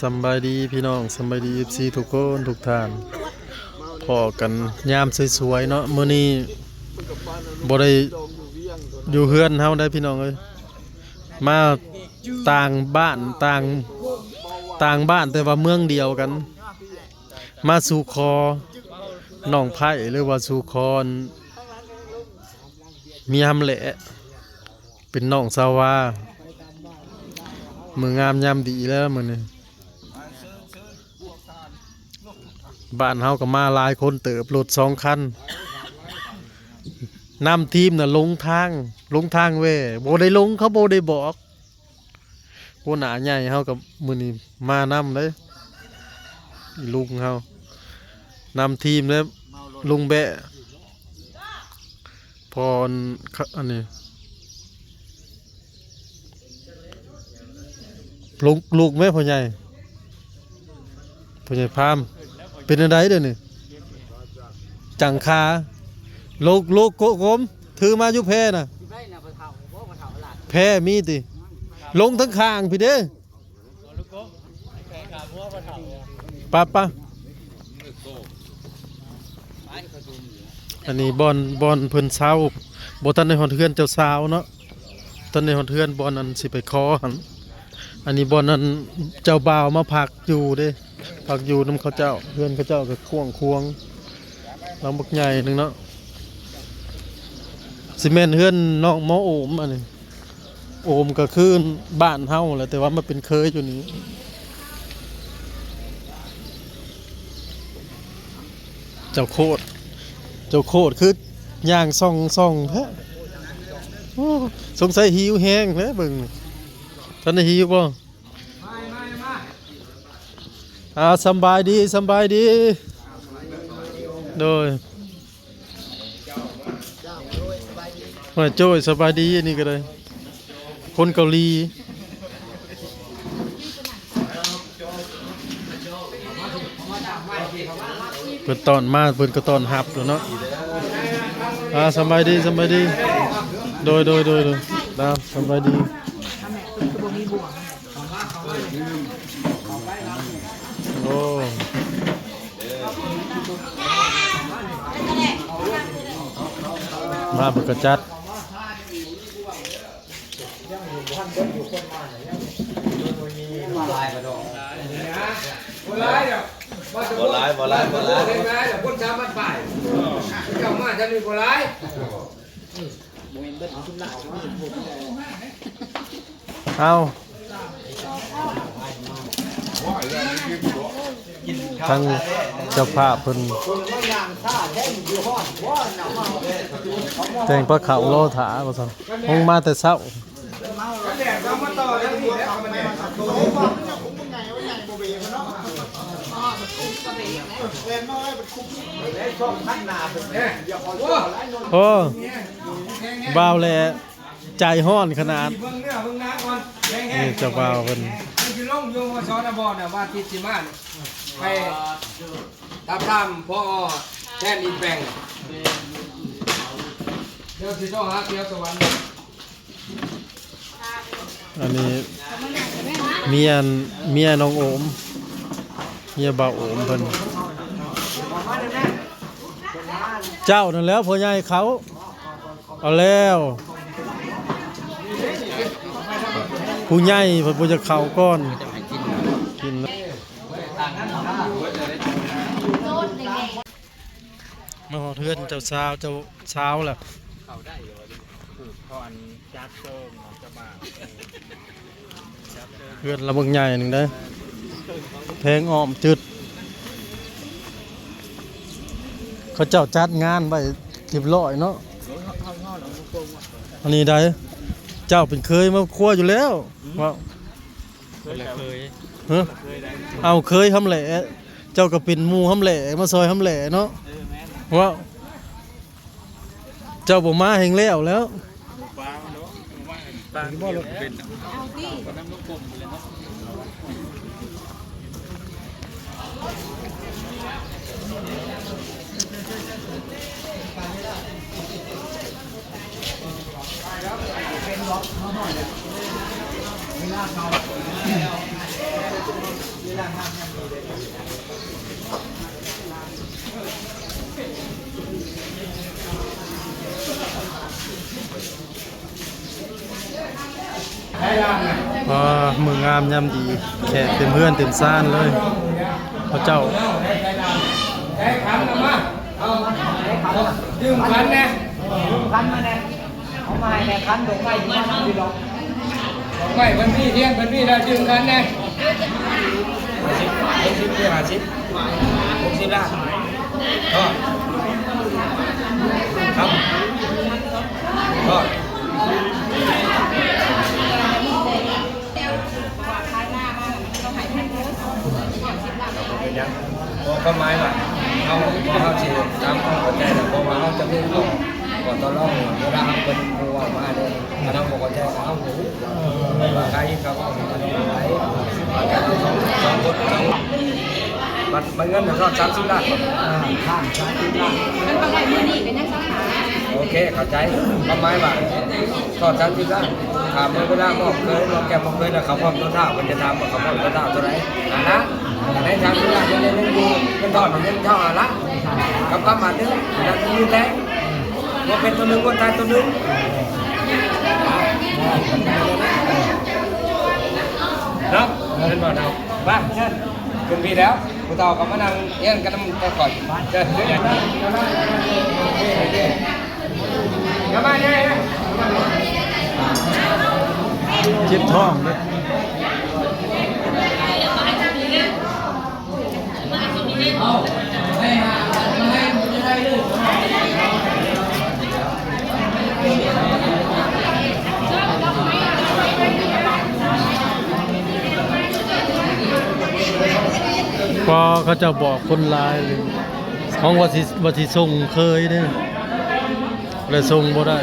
ສຳບາຍດີພີ່ນ້ອງ ສຳບາຍດີເອັຟຊີທຸກຄົນທຸກທ່ານ ພໍ້ກັນຍາມສວຍໆເນາະ. ມື້ນີ້ບໍ່ໄດ້ຢູ່ເຮືອນເຮົາໄດ໋ພີ່ນ້ອງເອີຍ ມາຕ່າງບ້ານ ຕ່າງ ຕ່າງບ້ານແຕ່ວ່າເມືອງດຽວກັນ ມາສູ່ຂໍນ້ອງໄພ້ ຫຼືວ່າສູ່ຂໍເມຍຫຳແຫຼະ ເປັນນ້ອງສາວວາ. ມື້ງາມຍາມດີແລ້ວມື້ນີ້ ບ້ານເຮົາກໍມາຫຼາຍຄົນເຕີບ ລົດສອງຄັນ ນຳທີມນະ ຫຼົງທາງ ຫຼົງທາງແວ່ ບໍ່ໄດ້ຫຼົງ ເຂົາບໍ່ໄດ້ບອກ. ຫົວໜ້າໃຫຍ່ເຮົາກໍມື້ນີ້ມານຳເດ້ ອີລຸງເຮົາ ນຳທີມເດ້ ລຸງແບ້ ພອນ ອັນນີ້ ລຸກ ລຸກແມ່ພໍ່ໃຫຍ່ ພໍ່ໃຫຍ່ພາມ ເປັນແນວໃດເດນີ້? ຈັງຄາ ລຸກ ລຸກ ໂກະກົມ ຖືມາຢູ່ແພນະ ແພມີຕິ ລົງທັງຂ້າງພີ້ເດ້ ປະ ປະ. ອັນນີ້ບ່ອນ ບ່ອນເພິ່ນເຊົາ ບໍ່ທັນໄດ້ຮອດເຮືອນເຈົ້າສາວເນາະ ທັນໄດ້ຮອດເຮືອນບ່ອນອັນຊິໄປຂໍຫັ້ນ. ອັນນີ້ບ່ອນອັນເຈົ້າບ່າວມາພັກຢູ່ເດ້ ພັກຢູ່ນຳເຂົາເຈົ້າ ເຮືອນເຂົາເຈົ້າກໍກວ້າງຂວາງ ຫຼັງບັກໃຫຍ່ໜຶ່ງເນາະ ຊິແມ່ນເຮືອນນ້ອງໝໍໂອມອັນນີ້. ໂອມກໍຄືບ້ານເຮົາແຫຼະ ແຕ່ວ່າມາເປັນເຄີຍຢູ່ນີ້. ເຈົ້າໂຄດ ເຈົ້າໂຄດຄືຍ່າງສ່ອງໆແທ້. ໂອ້ ສົງໄສຫິວແຮງແຫຼະເບິ່ງນີ້. ທ່ານໄດ້ຫິວບໍ່? ອ່າ ສຳບາຍດີ ສຳບາຍດີ ໂດຍ. ວ່າໂຈ້ຍ ສະບາຍດີ ອັນນີ້ກໍໄດ້ ຄົນເກົາຫຼີ ເພິ່ນຕ້ອນມາ ເພິ່ນກໍຕ້ອນຮັບແລ້ວເນາະ. ອ່າ ສະບາຍດີ ສະບາຍດີ ໂດຍ ໂດຍ ໂດຍ ໂດຍ ດາວ ສະບາຍດີ. ໂອ້ ມາເພິ່ນກໍຈັດ ບໍ່ຫຼາຍ ບໍ່ຫຼາຍ ບໍ່ຫຼາຍ ບໍ່ຫຼາຍ ຄົນສາມພັນປາຍ ເຈົ້າມາຈາກນີ້ບໍ່ຫຼາຍ. ເອົາ ທາງເຈົ້າພາບເພິ່ນແຕ່ງພາເຂົ້າລໍຖ້າວ່າຊັ້ນ ຄົງມາແຕ່ເຊົ້າ. ໂອ້ ບ່າວແຫຼະ ໃຈຮ້ອນຂະໜາດ. ເບິ່ງເນື້ອເບິ່ງໜັງກ່ອນ ແຂງແຮງ ນີ້ເຈົ້າບ່າວເພິ່ນ ເພິ່ນຊິລົງຢູ່ ມສ ນະ ບໍ່ນະ ວັນອາທິດຊິມານີ້ ໄປຕາມຕາມ ພໍ ແທນອີກແປງ ດຽວຊິໂທຫາທ່ຽວສະຫວັນ. ອັນນີ້ເມຍ ເມຍນ້ອງໂອມ ເມຍບ່າວໂອມເພິ່ນ ເຈົ້ານັ້ນແຫຼະພໍ່ໃຫຍ່ເຂົາ. ເອົາແລ້ວ ຜູ້ໃຫຍ່ເພິ່ນບໍ່ຢາກເຂົ້າກ່ອນ ກິນແລ້ວ ມາຮອດເຮືອນເຈົ້າສາວ ເຈົ້າສາວແລ້ວ ເຂົ້າໄດ້ຢູ່ ເຂົາອັນຈັດໂຊນເຈົ້າບ່າວ. ເຮືອນລະບັກໃຫຍ່ໜຶ່ງເດ້ ແພງອ້ອມຈຶດ ເຂົາເຈົ້າຈັດງານໄວ້ຮຽບຮ້ອຍເນາະ. ອັນນີ້ໃດ ເຈົ້າເປັນເຄີຍມາຄົວຢູ່ແລ້ວ ເວົ້າ ເຄີຍ ເອີ ເອົາເຄີຍຫຳແຫຼະ ເຈົ້າກໍເປັນໝູ່ຫຳແຫຼະ ມາຊ່ອຍຫຳແຫຼະເນາະ ເອີ ແມ່ນ ເວົ້າ. ເຈົ້າບໍ່ມາແຮ່ງແລ້ວແລ້ວ ເປັນລັອກມາຮອດແລ້ວ ເວລາເຂົາ ອ່າ ມື້ງາມຍາມດີ ແຂກເຕັມເຮືອນເຕັມຊານເລີຍ ເຂົາເຈົ້າ. ດຶງຂັນແດ່ ດຶງຂັນມາແດ່ ເອົາມາໃຫ້ແດ່ ຂັນດອກໄມ້ຢູ່ບ້ານເຮົາຢູ່ດອກ ດອກໄມ້ເພິ່ນມີ ທຽນເພິ່ນມີ ແລ້ວດຶງຂັນແດ່. ຫ້າສິບ ຫົກສິບ ຫຼື ຫ້າສິບ ຫົກສິບລ້ານ ທອດ ທອດ ເປັນຫຍັງ? ເພາະຄວາມໝາຍວ່າເຮົາ ເຮົາຊິຕາມຄວາມເຂົ້າໃຈນະ ເພາະວ່າເຮົາຈະມີຂໍ້ ຂໍ້ຕໍ່ລອງ ເວລາເຮົາເປັນຜູ້ເວົ້າມາເດ້ ຖ້າເຮົາບໍ່ເຂົ້າໃຈກໍເຮົາບໍ່ຮູ້ວ່າໃຄເຂົາເວົ້າມັນເປັນຈັ່ງໃດ ມັນກໍມີສອງ ສອງຄົນ ສອງ ບັດ ບັດເງິນນະ ທອດສາມສິບລ້ານ ອ່າ ຂ້າມສາມສິບລ້ານ ມັນບໍ່ໄດ້ມື້ນີ້ເປັນຫຍັງ ສາມສິບລ້ານ ໂອເຄ ເຂົ້າໃຈ ຄວາມໝາຍວ່າ ທອດສາມສິບລ້ານ ຖ້າເມື່ອເວລາມອບເຂີຍ ມອບແກ້ມມອບເຂີຍແລ້ວ ເຂົາພ້ອມຕົວທ້າວ ເພິ່ນຈະຖາມວ່າເຂົາພ້ອມຕົວທ້າວເທົ່າໃດ ຫັ້ນນະ ໃນສາມສິບລ້ານ ມັນຍັງມີຢູ່ ເງິນທອນມັນຍັງເທົ່າຫ້າລ້ານ ກັບຄຳບາດໜຶ່ງ ນັ້ນມີແຕ່ງົວເປັດຕົວໜຶ່ງ ງົວຕາຍຕົວໜຶ່ງ ເນາະ ເຫັນບໍ່ເນາະ ມາ ເຊີນ ຂຶ້ນພີ້ແລ້ວ ຜູ້ເຖົ້າກໍມານັ່ງຮຽງກັນນຳກັບຂ້ອຍ ເຊີນ ເຈັບທ້ອງເດ້. ພໍເຂົາເຈົ້າບອກຄົນຫຼາຍເລີຍ ຂອງວ່າຊິ ວ່າຊິສົ່ງເຂີຍເດ້ ແລ້ວສົ່ງບໍ່ໄດ້.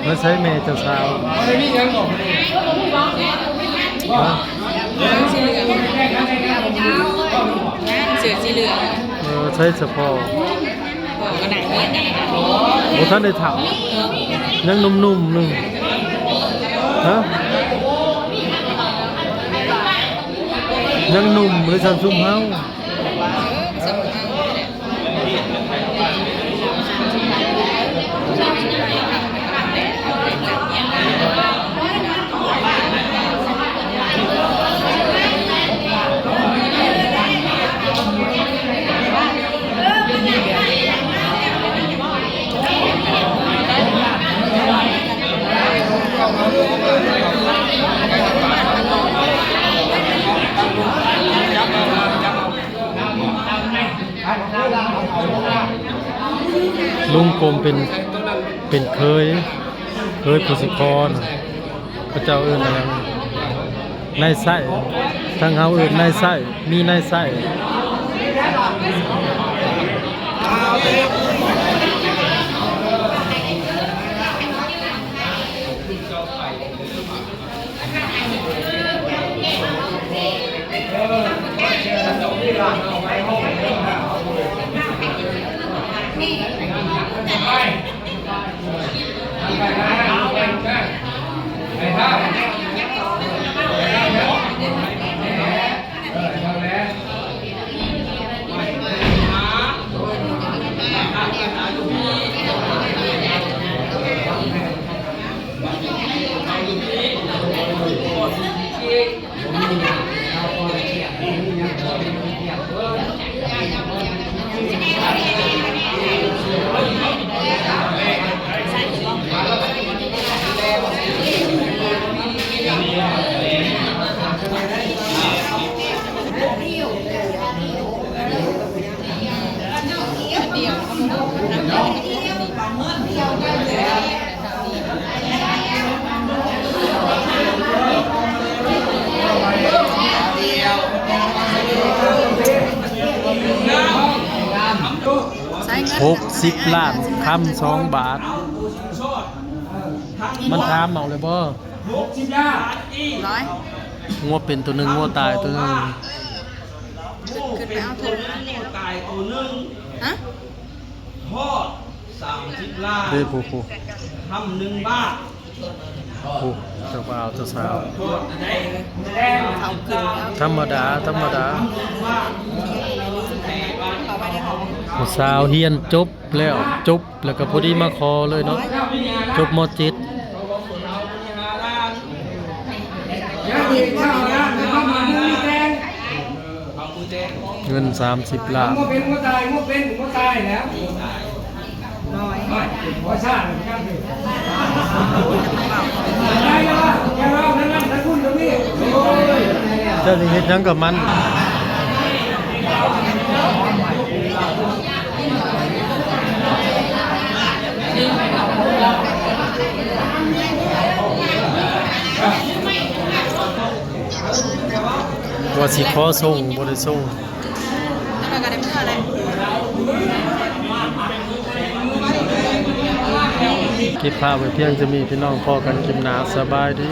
ມາໃສ່ແມ່ເຈົ້າສາວ ຮະ? ເສື້ອສີເຫຼືອງ ເອີ ໃສ່ສະເພາະ ບໍ່ທັນໄດ້ເຖົ້າ ຍັງໜຸ່ມໆ ໜຶ່ງ ຮະ ຍັງໜຸ່ມເລີຍ ສ່ຳຊຸມເຮົາ. ລຸງກົມເປັນ ເປັນເຂີຍ ເຂີຍຜູ້ສິຄອນ ເຂົາເຈົ້າເອີ້ນຫຍັງ ນາຍໄສ້ ທາງເຮົາເອີ້ນນາຍໄສ້ ມີນາຍໄສ້. ຫົກສິບລ້ານຄຳສອງບາດ ມັນຖາມເອົາເລີຍບໍ່? ຫົກສິບລ້ານ ງົວເປັນຕົວໜຶ່ງ ງົວຕາຍຕົວໜຶ່ງ. ຂຶ້ນ ຂຶ້ນໄປເອົາໂທນ ຕາຍຕົວໜຶ່ງ ຮະ ທອດ ສາມສິບລ້ານ ເດ້ຜູ້ຜູ້ ທຳໜຶ່ງບາດ ຜູ້ເຈົ້າບ່າວເຈົ້າສາວ ທຳມະດາ ທຳມະດາ ຜູ້ສາວຮຽນຈົບແລ້ວ ຈົບແລ້ວກໍພໍດີມາຂໍເລີຍເນາະ ຈົບ ມ.ເຈັດ ເງິນສາມສິບລ້ານ ເຈົ້າຊິເຮັດຫຍັງກັບມັນ? ວ່າຊິຂໍສົ່ງ ບໍ່ໄດ້ສົ່ງ ເກັບພາບໄວ້ພຽງສ່ຳນີ້ ພີ່ນ້ອງ ພໍ້ກັນຄລິບໜ້າ ສະບາຍດີ.